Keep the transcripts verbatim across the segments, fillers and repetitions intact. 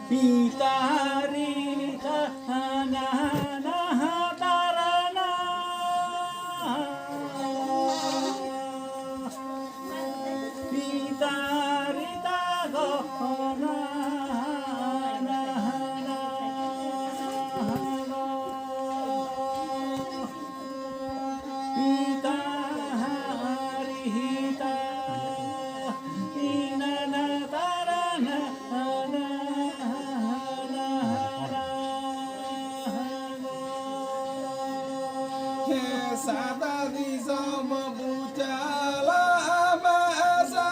Pitarita nahana tarana. Pitarita gona nahana. Pita harihita inana tarana. He sada disoma buchala amasa.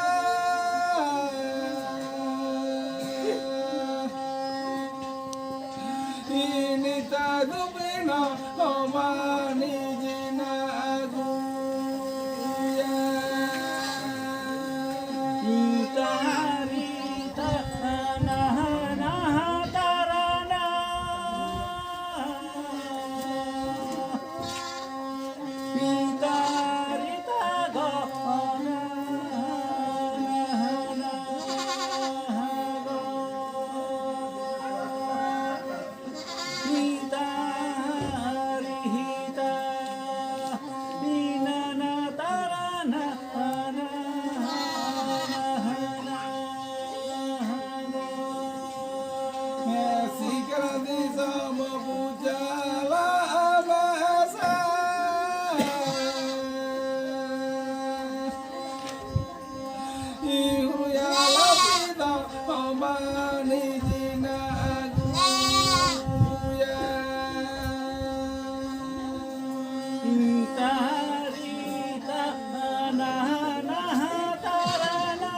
Ini tagubino omani jina aguya. Itarita nahana tarana. Pitarita gona nahana. Hita harihita inana tarana. Sikara disoma buchala amasa. Ihuya lapita omani jina aguya. Itarita nahana tarana.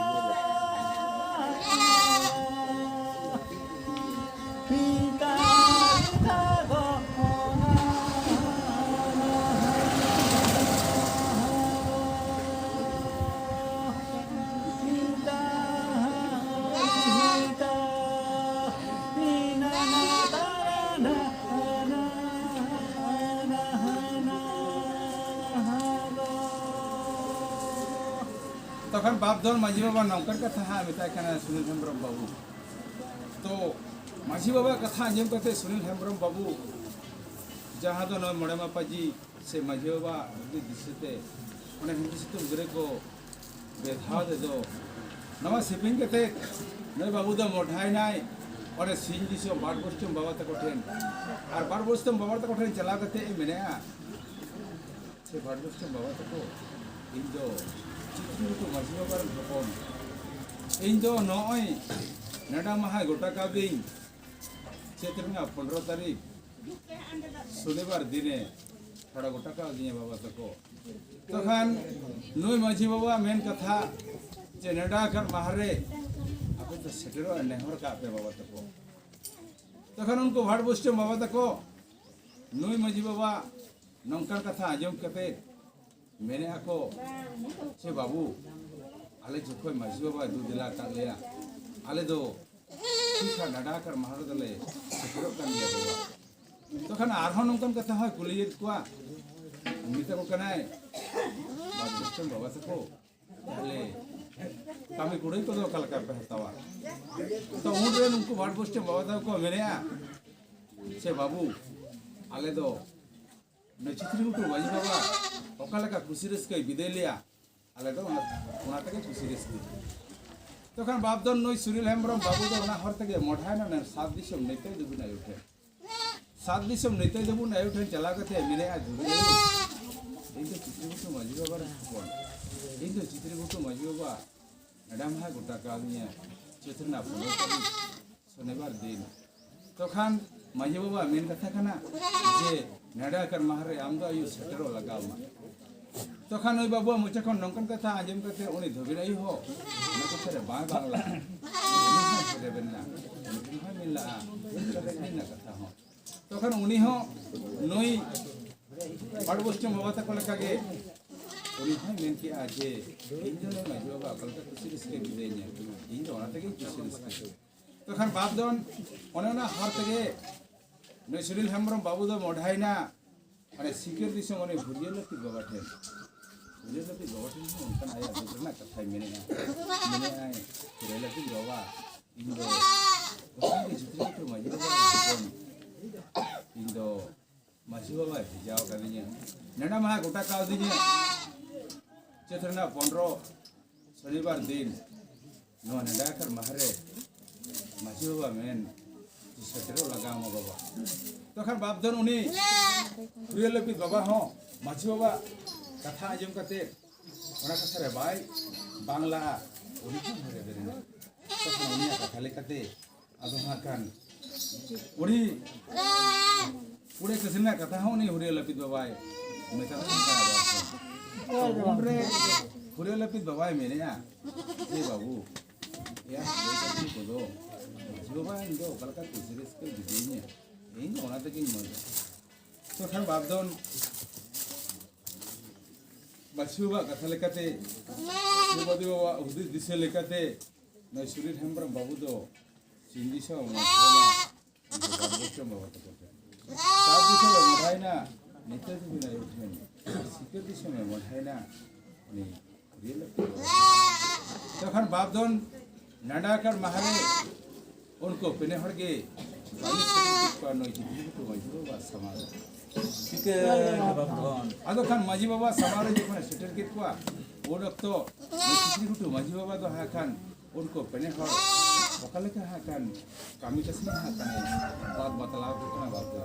ᱛᱚᱠᱷᱚᱱ ᱵᱟᱯ ᱫᱷᱚᱱ ᱢᱟᱹᱡᱷᱤ ᱵᱟᱵᱟ ᱱᱚᱝᱠᱟᱱ ᱠᱟᱛᱷᱟ ᱦᱟᱸᱜ ᱢᱮᱛᱟᱭ ᱠᱟᱱᱟ ᱥᱩᱱᱤᱞ ᱦᱮᱢᱵᱨᱚᱢ ᱵᱟᱹᱵᱩ᱾ ᱛᱚ ᱢᱟᱹᱡᱷᱤ ᱵᱟᱵᱟ ᱠᱟᱛᱷᱟ ᱟᱸᱡᱚᱢ ᱠᱟᱛᱮ ᱥᱩᱱᱤᱞ ᱦᱮᱢᱵᱨᱚᱢ ᱵᱟᱹᱵᱩ, ᱡᱟᱦᱟᱸ ᱫᱚ ᱱᱚᱣᱟ ᱢᱚᱬᱮ ᱢᱟᱯᱟᱡᱤ ᱥᱮ ᱢᱟᱹᱡᱷᱤ ᱵᱟᱵᱟ ᱦᱩᱫᱤᱥ ᱫᱤᱥᱟᱹᱛᱮ ᱚᱱᱮ ᱦᱤᱱᱫᱩ ᱥᱤᱛᱩᱝ ᱜᱤᱨᱟᱹ ᱠᱚ ᱵᱮᱫᱷᱟᱣ ᱛᱮᱫᱚ, ᱱᱚᱣᱟ ᱥᱮᱯᱮᱧ ᱠᱟᱛᱮ ᱱᱩᱭ ᱵᱟᱹᱵᱩ ᱫᱚ ᱢᱚᱰᱷᱟᱭᱱᱟᱭ ᱚᱸᱰᱮ ᱥᱤᱧ ᱫᱤᱥᱚᱢ ᱵᱟᱴ ᱵᱚᱥᱴᱚᱢ ᱵᱟᱵᱟ ᱛᱟᱠᱚ ᱴᱷᱮᱱ᱾ ᱟᱨ ᱵᱟᱴ ᱵᱚᱥᱴᱚᱢ ᱵᱟᱵᱟ ᱛᱟᱠᱚ ᱴᱷᱮᱱ ᱪᱟᱞᱟᱣ ᱠᱟᱛᱮ ᱮ ᱢᱮᱱᱮᱜᱼᱟ, ᱥᱮ ᱵᱟᱴ ᱵᱚᱥᱴᱚᱢ ᱵᱟᱵᱟ ᱛᱟᱠᱚ, ᱤᱧ ᱫᱚ ᱪᱤᱛᱨᱤᱜᱷᱩᱴᱩ ᱢᱟᱹᱡᱷᱤ ᱵᱟᱵᱟ ᱨᱮᱱ ᱦᱚᱯᱚᱱ᱾ ᱤᱧ ᱫᱚ ᱱᱚᱜᱼᱚᱭ ᱱᱮᱰᱟ ᱢᱟᱦᱟ ᱜᱚᱴᱟ ᱠᱟᱣᱫᱤᱧ, ᱪᱟᱹᱛ ᱨᱮᱱᱟᱜ ᱯᱚᱱᱨᱚ ᱛᱟᱹᱨᱤᱠᱷ ᱥᱚᱱᱤᱵᱟᱨ ᱫᱤᱱᱮ ᱛᱷᱚᱲᱟ ᱜᱚᱴᱟ ᱠᱟᱣᱫᱤᱧᱟ ᱵᱟᱵᱟ ᱛᱟᱠᱚ᱾ ᱛᱚᱠᱷᱟᱱ ᱱᱩᱭ ᱢᱟᱹᱡᱷᱤ ᱵᱟᱵᱟ ᱢᱮᱱ ᱠᱟᱛᱷᱟ ᱡᱮ ᱱᱮᱰᱟ ᱟᱠᱟᱱ ᱢᱟᱦᱟ ᱨᱮ ᱟᱯᱮ ᱫᱚ ᱥᱮᱴᱮᱨᱚᱜᱼᱟ, ᱱᱮᱦᱚᱨ ᱠᱟᱜ ᱯᱮ ᱵᱟᱵᱟ ᱛᱟᱠᱚ᱾ ᱛᱚᱠᱷᱟᱱ ᱩᱱᱠᱩ ᱵᱷᱟᱴ ᱵᱚᱥᱴᱚᱢ ᱵᱟᱵᱟ ᱛᱟᱠᱚ ᱱᱩᱭ ᱢᱟᱹᱡᱷᱤ ᱵᱟᱵᱟ ᱱᱚᱝᱠᱟᱱ ᱠᱟᱛᱷᱟ ᱟᱸᱡᱚᱢ ᱠᱟᱛᱮ ᱢᱮᱱᱮᱜᱼᱟ ᱠᱚ, ᱥᱮ ᱵᱟᱹᱵᱩ, ᱟᱞᱮ ᱡᱚᱠᱷᱚᱱ ᱢᱟᱹᱡᱷᱤ ᱵᱟᱵᱟᱭ ᱫᱩ ᱫᱮᱞᱟ ᱟᱠᱟᱫ ᱞᱮᱭᱟ, ᱟᱞᱮ ᱫᱚ ᱴᱷᱤᱠ ᱴᱷᱟᱠ ᱱᱟᱰᱟ ᱟᱠᱟᱱ ᱢᱟᱦᱟ ᱨᱮᱫᱚᱞᱮ ᱥᱮᱴᱮᱨᱚᱜ ᱠᱟᱱ ᱜᱮᱭᱟ ᱵᱟᱵᱟ᱾ ᱛᱚᱠᱷᱟᱱ ᱟᱨᱦᱚᱸ ᱱᱚᱝᱠᱟᱱ ᱠᱟᱛᱷᱟ ᱦᱚᱸᱭ ᱠᱩᱞᱤᱭᱮᱫ ᱠᱚᱣᱟ, ᱢᱮᱛᱟ ᱠᱚ ᱠᱟᱱᱟᱭ, ᱵᱟᱴ ᱵᱚᱥᱴᱚᱢ ᱵᱟᱵᱟ ᱛᱟᱠᱚ, ᱛᱟᱦᱞᱮ ᱠᱟᱹᱢᱤ ᱠᱩᱲᱟᱹᱭ ᱠᱚᱫᱚ ᱚᱠᱟ ᱞᱮᱠᱟ ᱯᱮ ᱦᱟᱛᱟᱣᱟ? ᱛᱚ ᱩᱱᱨᱮ ᱱᱩᱠᱩ ᱵᱷᱟᱴ ᱵᱚᱥᱴᱚᱢ ᱵᱟᱵᱟ ᱛᱟᱠᱚ ᱠᱚ ᱢᱮᱱᱮᱜᱼᱟ, ᱥᱮ ᱵᱟᱹᱵᱩ, ᱟᱞᱮ ᱫᱚ ᱱᱩᱭ ᱪᱤᱛᱨᱤᱜᱷᱩᱴᱩ ᱢᱟᱹᱡᱷᱤ ᱵᱟᱵᱟ ᱚᱠᱟ ᱞᱮᱠᱟ ᱠᱩᱥᱤ ᱨᱟᱹᱥᱠᱟᱹᱭ ᱵᱤᱫᱟᱹᱭ ᱞᱮᱭᱟ, ᱟᱞᱮ ᱫᱚ ᱚᱱᱟ, ᱚᱱᱟ ᱛᱮᱜᱮ ᱠᱩᱥᱤ ᱨᱟᱹᱥᱠᱟᱹ᱾ ᱛᱚᱠᱷᱟᱱ ᱵᱟᱯ ᱫᱚ ᱱᱩᱭ ᱥᱩᱱᱤᱞ ᱦᱮᱢᱵᱨᱚᱢ ᱵᱟᱹᱵᱩ ᱫᱚ ᱚᱱᱟ ᱦᱚᱨ ᱛᱮᱜᱮ ᱢᱚᱰᱷᱟᱭᱱᱟ, ᱱᱮ ᱥᱟᱛ ᱫᱤᱥᱚᱢ ᱱᱮᱛᱟᱭ ᱫᱩᱵᱤᱱ ᱟᱭᱳ ᱴᱷᱮᱱ᱾ ᱥᱟᱛ ᱫᱤᱥᱚᱢ ᱱᱮᱛᱟᱭ ᱫᱩᱵᱤᱱ ᱟᱭᱳ ᱴᱷᱮᱱ ᱪᱟᱞᱟᱣ ᱠᱟᱛᱮ ᱢᱮᱱᱮᱜᱼᱟ, ᱫᱩᱵᱤᱱ ᱟᱭᱳ, ᱤᱧ ᱫᱚ ᱪᱤᱛᱨᱤᱜᱷᱩᱴᱩ ᱢᱟᱹᱡᱷᱤ ᱵᱟᱵᱟ ᱨᱮᱱ ᱦᱚᱯᱚᱱ, ᱤᱧ ᱫᱚ ᱪᱤᱛᱨᱤᱜᱷᱩᱴᱩ ᱢᱟᱹᱡᱷᱤ ᱵᱟᱵᱟ ᱱᱮᱰᱟ ᱢᱟᱦᱟ ᱜᱚᱴᱟ ᱠᱟᱣᱫᱤᱧᱟ, ᱪᱟᱹᱛ ᱨᱮᱱᱟᱜ ᱯᱚᱱᱨᱚ ᱛᱟᱹᱨᱤᱠᱷ ᱥᱚᱱᱤᱵᱟᱨ ᱫᱤᱱ᱾ ᱛᱚᱠᱷᱟᱱ ᱢᱟᱹᱡᱷᱤ ᱵᱟᱵᱟ ᱢᱮᱱ ᱠᱟᱛᱷᱟ ᱠᱟᱱᱟ ᱡᱮ ᱱᱮᱰᱟ ᱟᱠᱟᱱ ᱢᱟᱦᱟ ᱨᱮ ᱟᱢ ᱫᱚ ᱟᱭᱩ ᱥᱮᱴᱮᱨᱚᱜ ᱞᱟᱜᱟᱣ ᱢᱟ᱾ ᱛᱚᱠᱷᱟᱱ ᱱᱩᱭ ᱵᱟᱹᱵᱩᱣᱟᱜ ᱢᱚᱪᱟ ᱠᱷᱚᱱ ᱱᱚᱝᱠᱟᱱ ᱠᱟᱛᱷᱟ ᱟᱸᱡᱚᱢ ᱠᱟᱛᱮ ᱩᱱᱤ ᱫᱷᱚᱵᱤᱱ ᱟᱭᱩ ᱦᱚᱸ ᱚᱱᱟ ᱠᱟᱛᱷᱟ ᱨᱮ ᱵᱟᱭ ᱵᱟᱝ ᱞᱟᱜᱼᱟ᱾ ᱩᱱᱤ ᱦᱚᱸᱭ ᱨᱮᱵᱮᱱ ᱮᱱᱟ, ᱩᱱᱤ ᱦᱚᱸᱭ ᱢᱮᱱ ᱞᱟᱜᱼᱟ, ᱨᱮᱵᱮᱱ ᱨᱮᱱᱟᱜ ᱠᱟᱛᱷᱟ ᱦᱚᱸ᱾ ᱛᱚᱠᱷᱟᱱ ᱩᱱᱤ ᱦᱚᱸ ᱱᱩᱭ ᱵᱟᱲ ᱵᱚᱥᱴᱚᱢ ᱵᱟᱵᱟ ᱛᱟᱠᱚ ᱞᱮᱠᱟᱜᱮ ᱩᱱᱤ ᱦᱚᱸᱭ ᱢᱮᱱ ᱠᱮᱜᱼᱟ ᱡᱮ ᱤᱧ ᱫᱚ ᱱᱩᱭ ᱢᱟᱹᱡᱷᱤ ᱵᱟᱵᱟ ᱚᱠᱟ ᱞᱮᱠᱟ ᱠᱩᱥᱤ ᱨᱟᱹᱥᱠᱟᱹ ᱵᱤᱫᱟᱹᱭᱤᱧᱟ, ᱤᱧ ᱫᱚ ᱚᱱᱟ ᱛᱮᱜᱮᱧ ᱠᱩᱥᱤ ᱨᱟᱹᱥᱠᱟᱹ᱾ ᱛᱚᱠᱷᱟᱱ ᱵᱟᱯ ᱫᱚ ᱚᱱᱮ ᱚᱱᱟ ᱦᱚᱨ ᱛᱮᱜᱮ ᱱᱩᱭ ᱥᱩᱱᱤᱞ ᱦᱮᱢᱵᱨᱚᱢ ᱵᱟᱹᱵᱩ ᱫᱚ ᱢᱚᱰᱷᱟᱭᱱᱟ, ᱢᱟᱱᱮ ᱥᱤᱠᱟᱹᱨ ᱫᱤᱥᱚᱢ ᱩᱱᱤ ᱵᱷᱩᱨᱤᱭᱟᱹ ᱞᱟᱹᱯᱤᱛ ᱵᱟᱵᱟ ᱴᱷᱮᱱ, ᱵᱷᱩᱨᱤᱭᱟᱹ ᱞᱟᱹᱯᱤᱛ ᱵᱟᱵᱟ ᱴᱷᱮᱱ ᱦᱚᱸ ᱚᱱᱠᱟᱱ ᱟᱭᱟᱜ ᱫᱩᱠ ᱨᱮᱱᱟᱜ ᱠᱟᱛᱷᱟᱭ ᱢᱮᱱᱮᱜᱼᱟ᱾ ᱢᱮᱱᱮᱜᱼᱟᱭ, ᱵᱷᱩᱨᱤᱭᱟᱹ ᱞᱟᱹᱯᱤᱛ ᱵᱟᱵᱟ, ᱤᱧ ᱫᱚ ᱛᱚᱠᱷᱚᱱ ᱜᱮ ᱪᱷᱤᱛᱨᱤ ᱠᱩᱴᱩ ᱢᱟᱹᱡᱷᱤ ᱵᱟᱵᱟ ᱦᱚᱯᱚᱱ ᱤᱧ ᱫᱚ ᱢᱟᱹᱡᱷᱤ ᱵᱟᱵᱟᱭ ᱵᱷᱮᱡᱟᱣ ᱠᱟᱫᱤᱧᱟ᱾ ᱱᱮᱰᱟ ᱢᱟᱦᱟ ᱜᱚᱴᱟ ᱠᱟᱣᱫᱤᱧᱟ᱾ ᱪᱟᱹᱛ ᱨᱮᱱᱟᱜ ᱯᱚᱱᱨᱚ ᱥᱚᱱᱤᱵᱟᱨ ᱫᱤᱱ ᱱᱚᱣᱟ ᱱᱮᱰᱟ ᱟᱠᱟᱱ ᱢᱟᱦᱟ ᱨᱮ ᱢᱟᱹᱡᱷᱤ ᱵᱟᱵᱟ ᱢᱮᱱ ᱥᱮᱴᱮᱨᱚᱜ ᱞᱟᱜᱟᱣ ᱟᱢᱟ ᱵᱟᱵᱟ᱾ ᱛᱚᱠᱷᱟᱱ ᱵᱟᱯ ᱫᱚ ᱩᱱᱤ ᱠᱷᱩᱨᱤᱭᱟᱹ ᱞᱟᱹᱯᱤᱛ ᱵᱟᱵᱟ ᱦᱚᱸ ᱢᱟᱹᱡᱷᱤ ᱵᱟᱵᱟ ᱠᱟᱛᱷᱟ ᱟᱸᱡᱚᱢ ᱠᱟᱛᱮ ᱚᱱᱟ ᱠᱟᱛᱷᱟ ᱨᱮ ᱵᱟᱭ ᱵᱟᱝ ᱞᱟᱜᱼᱟ᱾ ᱩᱱᱤ ᱦᱚᱸ ᱦᱮᱨᱮ ᱵᱮᱨᱮ ᱮᱱᱟ᱾ ᱛᱚᱠᱷᱚᱱ ᱩᱱᱤᱭᱟᱜ ᱠᱟᱛᱷᱟ ᱞᱮᱠᱟᱛᱮ ᱟᱫᱚ ᱦᱟᱸᱜ ᱠᱷᱟᱱ ᱩᱱᱤ ᱠᱩᱲᱤ ᱠᱟᱹᱥᱤ ᱨᱮᱱᱟᱜ ᱠᱟᱛᱷᱟ ᱦᱚᱸ ᱩᱱᱤ ᱦᱩᱨᱤᱭᱟᱹ ᱞᱟᱹᱯᱤᱛ ᱵᱟᱵᱟᱭ ᱢᱮᱛᱟᱫ ᱠᱟᱱ ᱛᱟᱦᱮᱸᱱᱟ᱾ ᱛᱚ ᱩᱱᱨᱮ ᱦᱩᱨᱤᱭᱟᱹ ᱞᱟᱹᱯᱤᱛ ᱵᱟᱵᱟᱭ ᱢᱮᱱᱮᱜᱼᱟ, "ᱮ ᱵᱟᱹᱵᱩ, ᱮᱭᱟ ᱦᱩᱨᱤᱭᱟᱹ ᱞᱟᱹᱯᱤᱛ ᱠᱚᱫᱚ ᱢᱟᱹᱡᱷᱤ ᱵᱟᱵᱟ ᱤᱧ ᱫᱚ ᱚᱠᱟ ᱞᱮᱠᱟ ᱠᱩᱥᱤ ᱨᱟᱹᱥᱠᱟᱹ ᱵᱩᱡᱷᱟᱹᱣᱤᱧᱟ, ᱤᱧ ᱫᱚ ᱚᱱᱟ ᱛᱮᱜᱮᱧ ᱢᱚᱡᱟ᱾" ᱛᱚ ᱠᱷᱟᱱ ᱵᱟᱯ ᱫᱚ ᱢᱟᱹᱡᱷᱤ ᱵᱟᱵᱟᱣᱟᱜ ᱠᱟᱛᱷᱟ ᱞᱮᱠᱟᱛᱮ, ᱥᱤᱵᱟᱫᱤ ᱵᱟᱵᱟᱣᱟᱜ ᱦᱩᱫᱤᱥ ᱫᱤᱥᱟᱹ ᱞᱮᱠᱟᱛᱮ, ᱱᱩᱭ ᱥᱩᱨᱤᱨ ᱦᱮᱢᱵᱨᱚᱢ ᱵᱟᱹᱵᱩ ᱫᱚ ᱪᱤᱱ ᱫᱤᱥᱚᱢ ᱢᱚᱫᱷᱟᱭᱱᱟ, ᱩᱱᱠᱩ ᱵᱟᱨ ᱵᱚᱪᱷᱚᱨ ᱵᱟᱵᱟ ᱛᱟᱠᱚ ᱴᱷᱮᱱ᱾ ᱥᱟᱛ ᱫᱤᱥᱚᱢ ᱮ ᱢᱚᱫᱷᱟᱭᱱᱟ, ᱱᱤᱛᱟᱹ ᱡᱩᱵᱤᱱ ᱟᱭᱳ ᱴᱷᱮᱱ᱾ ᱥᱤᱠᱟᱹᱨ ᱫᱤᱥᱚᱢ ᱮ ᱢᱚᱫᱷᱟᱭᱱᱟ, ᱩᱱᱤ ᱨᱤᱭᱟᱹ ᱞᱟᱹᱠᱛᱤ ᱵᱟᱵᱟ᱾ ᱛᱚᱠᱷᱚᱱ ᱵᱟᱯ ᱫᱚᱱ ᱱᱟᱰᱟ ᱠᱟᱨ ᱢᱟᱦᱟᱨᱮ ᱩᱱᱠᱩ ᱯᱮᱱᱮ ᱦᱚᱲ ᱜᱮ ᱵᱟᱹᱞᱤ ᱥᱮᱴᱮᱨ ᱠᱮᱫ ᱠᱚᱣᱟ ᱱᱩᱭ ᱪᱤᱛᱨᱤ ᱜᱷᱩᱴᱩ ᱢᱟᱹᱡᱷᱤ ᱵᱟᱵᱟ ᱥᱟᱢᱟᱝ ᱨᱮ᱾ ᱪᱤᱠᱟᱹ ᱵᱟᱯ ᱫᱚᱱ? ᱟᱫᱚ ᱠᱷᱟᱱ ᱢᱟᱹᱡᱷᱤ ᱵᱟᱵᱟ ᱥᱟᱢᱟᱝ ᱨᱮ ᱡᱚᱠᱷᱚᱱᱮ ᱥᱮᱴᱮᱨ ᱠᱮᱫ ᱠᱚᱣᱟ, ᱩᱱ ᱚᱠᱛᱚ ᱱᱩᱭ ᱪᱤᱛᱨᱤ ᱜᱷᱩᱴᱩ ᱢᱟᱹᱡᱷᱤ ᱵᱟᱵᱟ ᱫᱚ ᱦᱟᱸᱜ ᱠᱷᱟᱱ ᱩᱱᱠᱩ ᱯᱮᱱᱮ ᱦᱚᱲ ᱚᱠᱟ ᱞᱮᱠᱟ ᱦᱟᱸᱜ ᱠᱷᱟᱱ ᱠᱟᱹᱢᱤ ᱠᱟᱹᱥᱱᱤ ᱦᱟᱸᱜ ᱠᱷᱟᱱᱮ ᱵᱟᱫ ᱵᱟᱛᱞᱟᱣ ᱠᱚ ᱠᱟᱱᱟ ᱵᱟᱫ ᱫᱚ᱾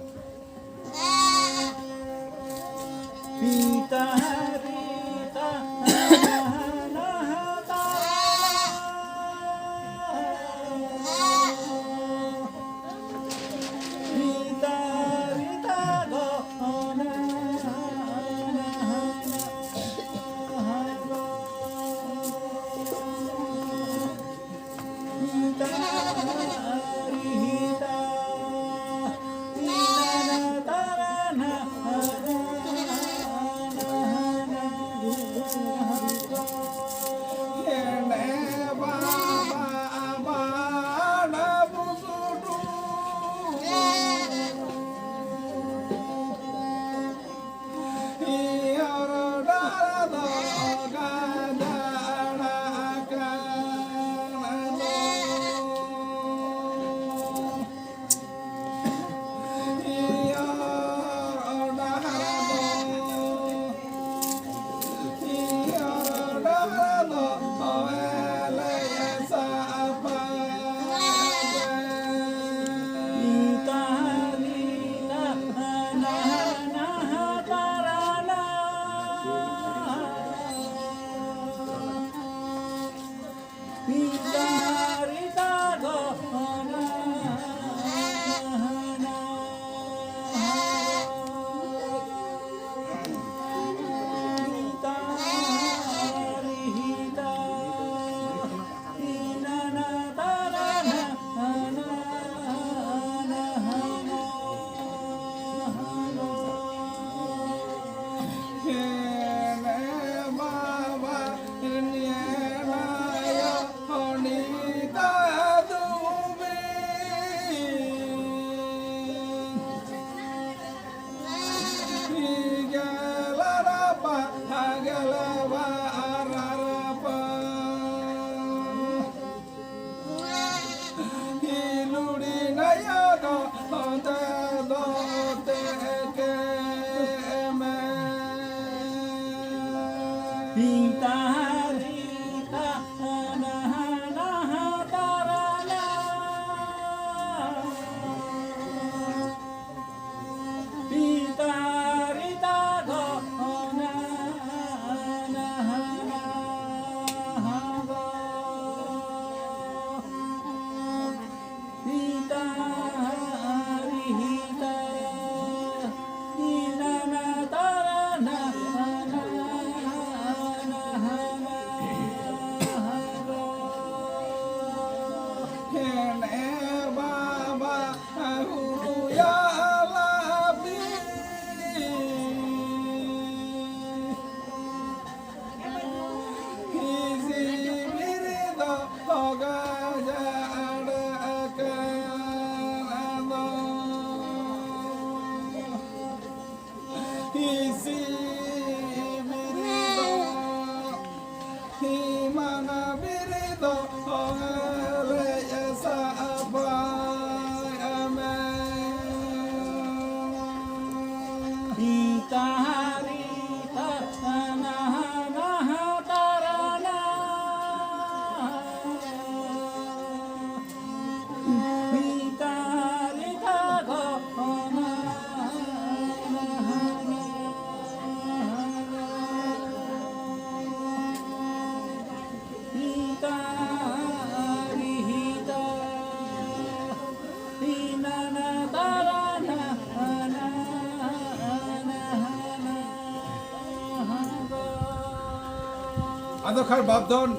ᱟᱫᱚ ᱠᱷᱟᱱ ᱵᱟᱯᱫᱷᱚᱱ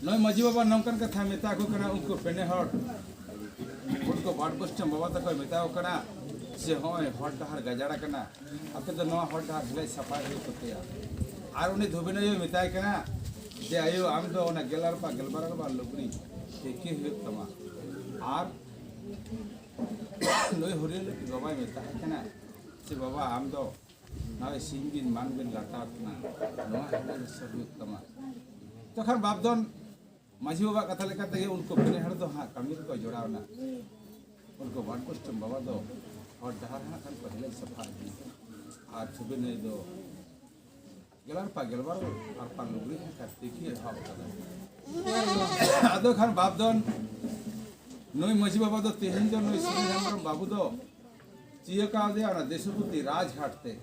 ᱱᱚᱜᱼᱚᱭ ᱢᱟᱹᱡᱷᱤ ᱵᱟᱵᱟ ᱱᱚᱝᱠᱟᱱ ᱠᱟᱛᱷᱟ ᱢᱮᱛᱟ ᱠᱚ ᱠᱟᱱᱟ, ᱩᱱᱠᱩ ᱯᱮᱱᱮ ᱦᱚᱲ, ᱩᱱᱠᱩ ᱵᱟᱴ ᱵᱚᱥᱴᱚᱢ ᱵᱟᱵᱟ ᱛᱟᱠᱚᱭ ᱢᱮᱛᱟ ᱠᱚ ᱠᱟᱱᱟ ᱡᱮ ᱦᱚᱸᱜᱼᱚᱭ ᱦᱚᱨ ᱰᱟᱦᱟᱨ ᱜᱟᱡᱟᱲ ᱟᱠᱟᱱᱟ, ᱟᱯᱮ ᱫᱚ ᱱᱚᱣᱟ ᱦᱚᱨ ᱰᱟᱦᱟᱨ ᱰᱷᱤᱞᱟᱹᱭ ᱥᱟᱯᱷᱟᱭ ᱦᱩᱭᱩᱜ ᱛᱟᱯᱮᱭᱟ᱾ ᱟᱨ ᱩᱱᱤ ᱫᱷᱩᱵᱤᱱ ᱟᱭᱳᱭ ᱢᱮᱛᱟᱭ ᱠᱟᱱᱟ ᱡᱮ, "ᱟᱭᱳ, ᱟᱢ ᱫᱚ ᱚᱱᱟ ᱜᱮᱞ ᱟᱨᱯᱟ ᱜᱮᱞᱵᱟᱨ ᱟᱨᱯᱟ ᱞᱩᱜᱽᱲᱤ ᱛᱤᱠᱤ ᱦᱩᱭᱩᱜ ᱛᱟᱢᱟ, ᱟᱨ ᱱᱩᱭ ᱦᱩᱨᱤᱭᱟᱹ ᱞᱟᱹᱴᱩ ᱵᱟᱵᱟᱭ ᱢᱮᱛᱟᱭ ᱠᱟᱱᱟ ᱡᱮ, ᱵᱟᱵᱟ, ᱟᱢ ᱫᱚ ᱱᱚᱜᱼᱚᱭ ᱥᱤᱧ ᱵᱤᱱ ᱢᱟᱱ ᱵᱤᱱ ᱞᱟᱴᱟᱣ ᱠᱟᱱᱟ, ᱱᱚᱣᱟ ᱦᱤᱞᱳᱜ ᱫᱚ ᱥᱟᱹᱨᱤ ᱦᱩᱭᱩᱜ ᱛᱟᱢᱟ᱾" ᱛᱚᱠᱷᱚᱱ ᱵᱟᱯᱫᱷᱚᱱ ᱢᱟᱹᱡᱷᱤ ᱵᱟᱵᱟ ᱠᱟᱛᱷᱟ ᱞᱮᱠᱟ ᱛᱮᱜᱮ ᱩᱱᱠᱩ ᱯᱮᱱᱮ ᱦᱚᱲ ᱫᱚ ᱦᱟᱸᱜ ᱠᱟᱹᱢᱤ ᱨᱮᱠᱚ ᱡᱚᱲᱟᱣ ᱮᱱᱟ᱾ ᱩᱱᱠᱩ ᱵᱟᱴ ᱵᱚᱥᱴᱚᱢ ᱵᱟᱵᱟ ᱫᱚ ᱦᱚᱨ ᱰᱟᱦᱟᱨ ᱦᱟᱸᱜ ᱠᱷᱟᱱ ᱠᱚ ᱦᱤᱞᱟᱹᱡ ᱥᱟᱯᱷᱟ ᱤᱫᱤᱭᱮᱫᱟ᱾ ᱟᱨ ᱫᱷᱩᱵᱤᱱ ᱟᱭᱳ ᱫᱚ ᱜᱮᱞᱟᱨ ᱯᱟ ᱜᱮᱞᱵᱟᱨ ᱟᱨ ᱯᱟ ᱞᱩᱜᱽᱲᱤ ᱦᱚᱸ ᱠᱟᱨᱛᱤᱠ ᱮ ᱮᱦᱚᱵ ᱠᱟᱫᱟ᱾ ᱟᱫᱚ ᱠᱷᱟᱱ ᱵᱟᱯ ᱫᱚᱱ ᱱᱩᱭ ᱢᱟᱹᱡᱷᱤ ᱵᱟᱵᱟ ᱫᱚ ᱛᱮᱦᱮᱧ ᱫᱚ ᱱᱩᱭ ᱥᱩᱱᱤᱞ ᱦᱮᱢᱵᱨᱚᱢ ᱵᱟᱹᱵᱩ ᱫᱚ ᱪᱤᱭᱟᱹ ᱠᱟᱣᱫᱮᱭᱟ ᱚᱱᱟ ᱫᱮᱥᱚᱯᱚᱛᱤ ᱨᱟᱡᱽᱜᱷᱟᱴ ᱛᱮ᱾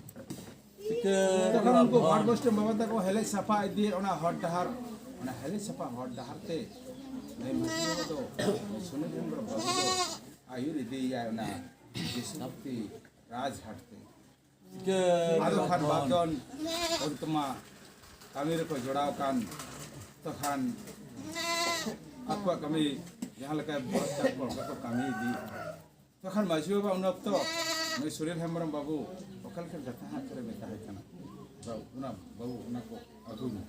ᱛᱚᱠᱷᱚᱱ ᱩᱱᱠᱩ ᱵᱷᱟᱨᱚᱛᱵᱚᱨᱥ ᱨᱮᱱ ᱵᱟᱵᱟ ᱛᱟᱠᱚ ᱦᱮᱞᱮᱡ ᱥᱟᱯᱷᱟ ᱤᱫᱤᱭᱮᱫ ᱚᱱᱟ ᱦᱚᱨ ᱰᱟᱦᱟᱨ, ᱚᱱᱟ ᱦᱮᱞᱮᱡ ᱥᱟᱯᱷᱟ ᱦᱚᱨ ᱰᱟᱦᱟᱨ ᱛᱮ ᱱᱩᱭ ᱢᱟᱹᱡᱷᱤ ᱵᱟᱵᱟ ᱫᱚ ᱥᱩᱱᱤᱞ ᱦᱮᱢᱵᱨᱚᱢ ᱵᱟᱹᱵᱩ ᱫᱚ ᱟᱹᱭᱩᱨ ᱤᱫᱤᱭᱮᱭᱟᱭ ᱚᱱᱟ ᱫᱮᱥᱚᱯᱚᱛᱤ ᱨᱟᱡᱽᱜᱷᱟᱴ ᱛᱮ᱾ ᱟᱫᱚ ᱠᱷᱟᱱ ᱵᱟᱯ ᱫᱚᱱ ᱚᱱᱛᱮ ᱢᱟ ᱠᱟᱹᱢᱤ ᱨᱮᱠᱚ ᱡᱚᱲᱟᱣ ᱠᱟᱱ, ᱛᱚᱠᱷᱟᱱ ᱟᱠᱚᱣᱟᱜ ᱠᱟᱹᱢᱤ ᱡᱟᱦᱟᱸ ᱞᱮᱠᱟ ᱵᱚᱦᱚᱛ ᱠᱟᱱ ᱠᱚ ᱚᱱᱠᱟ ᱠᱚ ᱠᱟᱹᱢᱤ ᱤᱫᱤ᱾ ᱛᱚᱠᱷᱟᱱ ᱢᱟᱹᱡᱷᱤ ᱵᱟᱵᱟ ᱩᱱ ᱚᱠᱛᱚ ᱱᱩᱭ ᱥᱩᱱᱤᱞ ᱦᱮᱢᱵᱨᱚᱢ ᱵᱟᱹᱵᱩ ᱚᱠᱟ ᱞᱮᱠᱟᱱ ᱠᱟᱛᱷᱟ ᱦᱟᱸᱜ ᱠᱚᱨᱮ ᱢᱮᱛᱟ ᱦᱟᱭ ᱠᱟᱱᱟ, ᱵᱟᱹᱵᱩ, ᱚᱱᱟ ᱵᱟᱹᱵᱩ ᱚᱱᱟ ᱠᱚ ᱟᱹᱜᱩᱭ ᱢᱮ᱾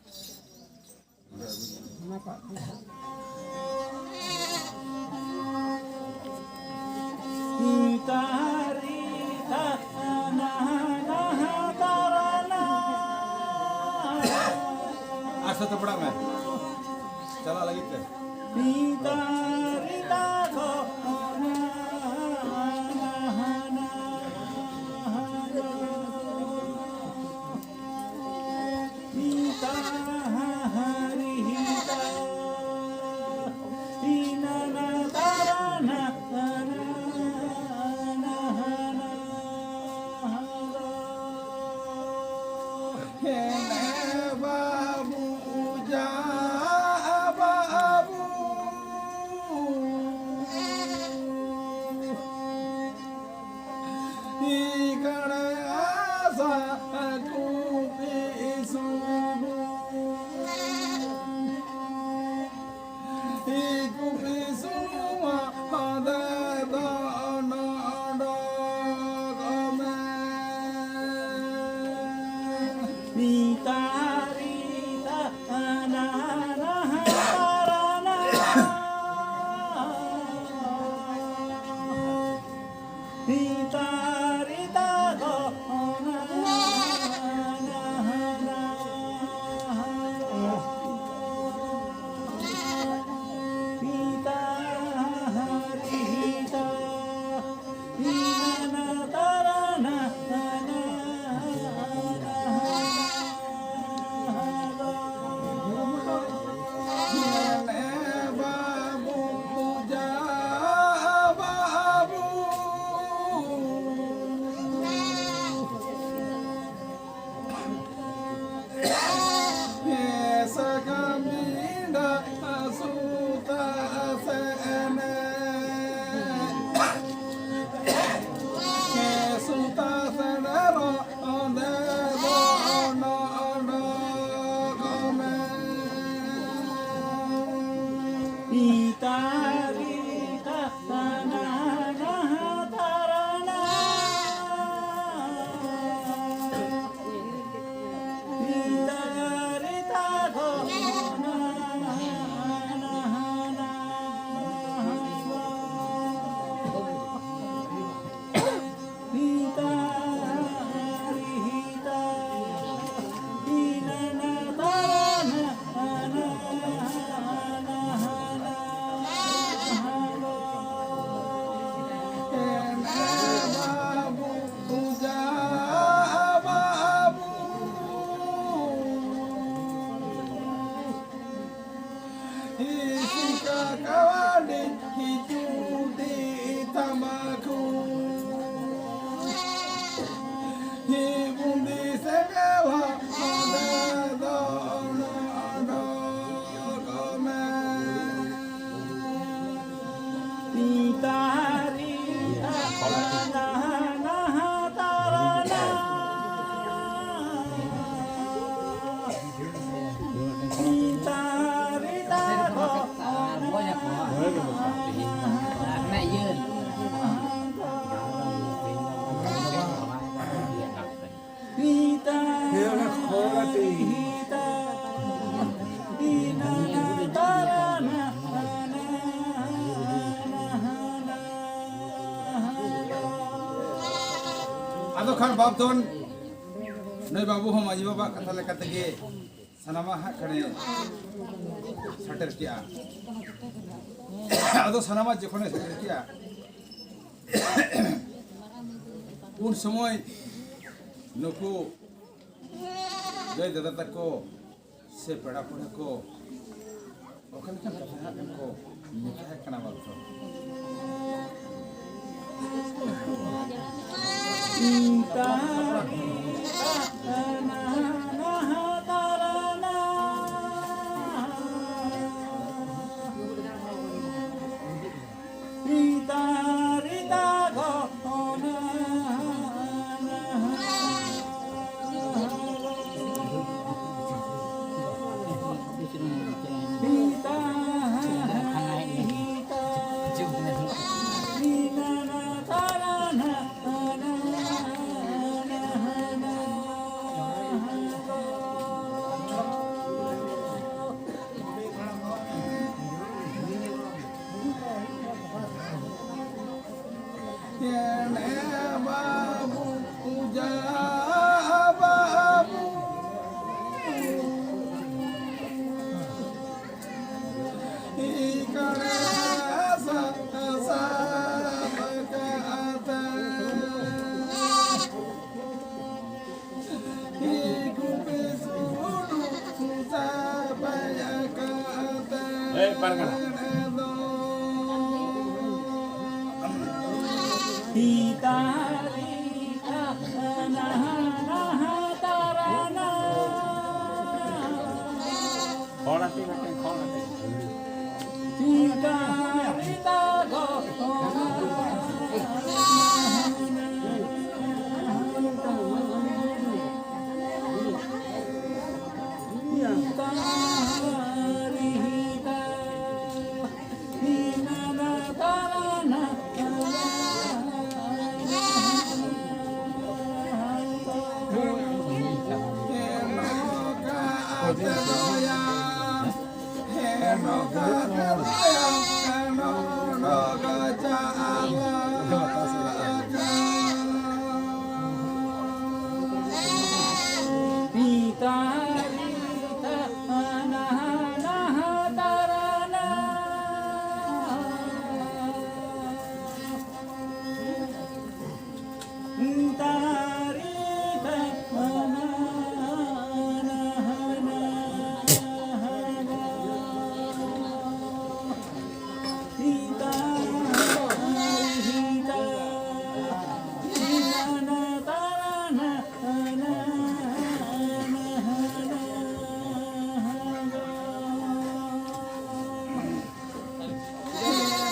ᱟᱨ ᱥᱟᱛᱮ ᱯᱟᱲᱟᱜ ᱢᱮ, ᱪᱟᱞᱟᱜ ᱞᱟᱹᱜᱤᱫ ᱛᱮ᱾ ᱠᱟᱹᱢᱤ ᱰᱟᱠ ᱥᱩᱛᱟ ᱥᱮᱱᱮ᱾ ᱥᱩᱛᱟ ᱥᱮᱱᱮ ᱨᱚ ᱚᱸᱰᱮ ᱫᱚ ᱚᱰᱚᱠ ᱢᱮ᱾ ᱤᱛᱟᱨᱤ ᱛᱟᱱᱟ ᱱᱟᱦᱟ ᱛᱟᱨᱟᱱᱟ᱾ Isika kawani hijuti tamaku. Hibundi segala ada dono ada kome. Tari tarana tarana. ᱟᱫᱚ ᱠᱷᱟᱱ ᱵᱟᱯ ᱫᱚᱱ ᱱᱩᱭ ᱵᱟᱹᱵᱩ ᱦᱚᱸ ᱢᱟᱹᱡᱷᱤ ᱵᱟᱵᱟᱣᱟᱜ ᱠᱟᱛᱷᱟ ᱞᱮᱠᱟ ᱛᱮᱜᱮ ᱥᱟᱱᱟᱢᱟᱜ ᱦᱟᱸᱜ ᱠᱷᱟᱱᱮ ᱥᱮᱴᱮᱨ ᱠᱮᱜᱼᱟ᱾ ᱟᱫᱚ ᱥᱟᱱᱟᱢᱟᱜ ᱡᱚᱠᱷᱚᱱᱮ ᱥᱮᱴᱮᱨ ᱠᱮᱜᱼᱟ, ᱩᱱ ᱥᱚᱢᱚᱭ ᱱᱩᱠᱩ ᱜᱟᱹᱭ ᱫᱟᱫᱟ ᱛᱟᱠᱚ ᱥᱮ ᱯᱮᱲᱟ ᱯᱟᱹᱲᱦᱟᱹ ᱠᱚ ᱚᱠᱟ ᱞᱮᱠᱟᱱ ᱠᱟᱛᱷᱟ ᱦᱟᱸᱜ ᱠᱚ ᱢᱮᱛᱟᱭ ᱠᱟᱱᱟ ᱵᱟᱝ ᱛᱚ? ᱮᱱᱮ ᱵᱟᱹᱵᱩ, ᱡᱟ ᱵᱟᱹᱵᱩ᱾ ᱤᱠᱟᱲᱟ ᱥᱟ-, ᱥᱟᱵ ᱠᱟᱛᱮ᱾ ᱤᱠᱩ ᱯᱤᱥᱩᱰᱩ ᱥᱟᱵ ᱠᱟᱛᱮ᱾ ᱮᱭ, ᱯᱟᱨᱜᱟᱱᱟ᱾ ᱦᱤᱛᱟᱨᱤ ᱛᱟᱦᱟᱱᱟ ᱱᱟᱦᱟ ᱛᱟᱨᱟᱱᱟ᱾ ᱠᱷᱚᱲ ᱟᱛᱮ ᱢᱤᱫᱴᱮᱱ ᱠᱷᱚᱲ ᱟᱛᱮ᱾ ᱦᱤᱛᱟᱨᱤ ᱛᱟᱜᱚ᱾ ᱦᱤᱛᱟᱨᱤ ᱦᱤᱛᱟ᱾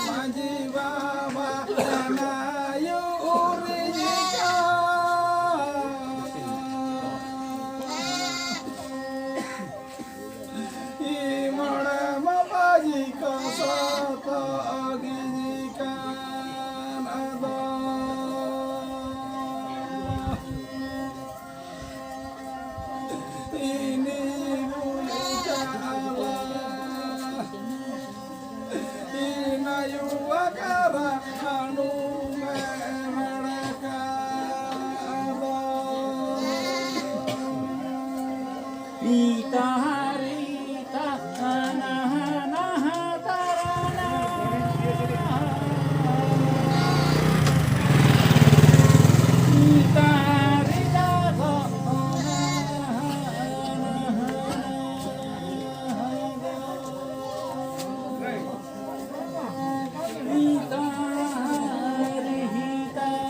ᱢᱟᱹᱡᱷᱤ ᱵᱟᱵᱟ ᱠᱟᱱᱟᱭ ᱩᱨᱤᱡ ᱠᱟᱱ᱾ ᱤ ᱢᱚᱬᱮ ᱢᱟᱯᱟᱡᱤ ᱠᱚ ᱥᱚᱛᱚ ᱜᱤᱡᱤ ᱠᱟᱱ ᱟᱫᱚ᱾ ᱤᱱᱤ ᱵᱩᱞᱤ ᱪᱟᱞᱟ, ᱤᱱᱟᱭᱩ ᱵᱟᱠᱟᱨᱟ ᱦᱟᱱᱩ ᱢᱮ᱾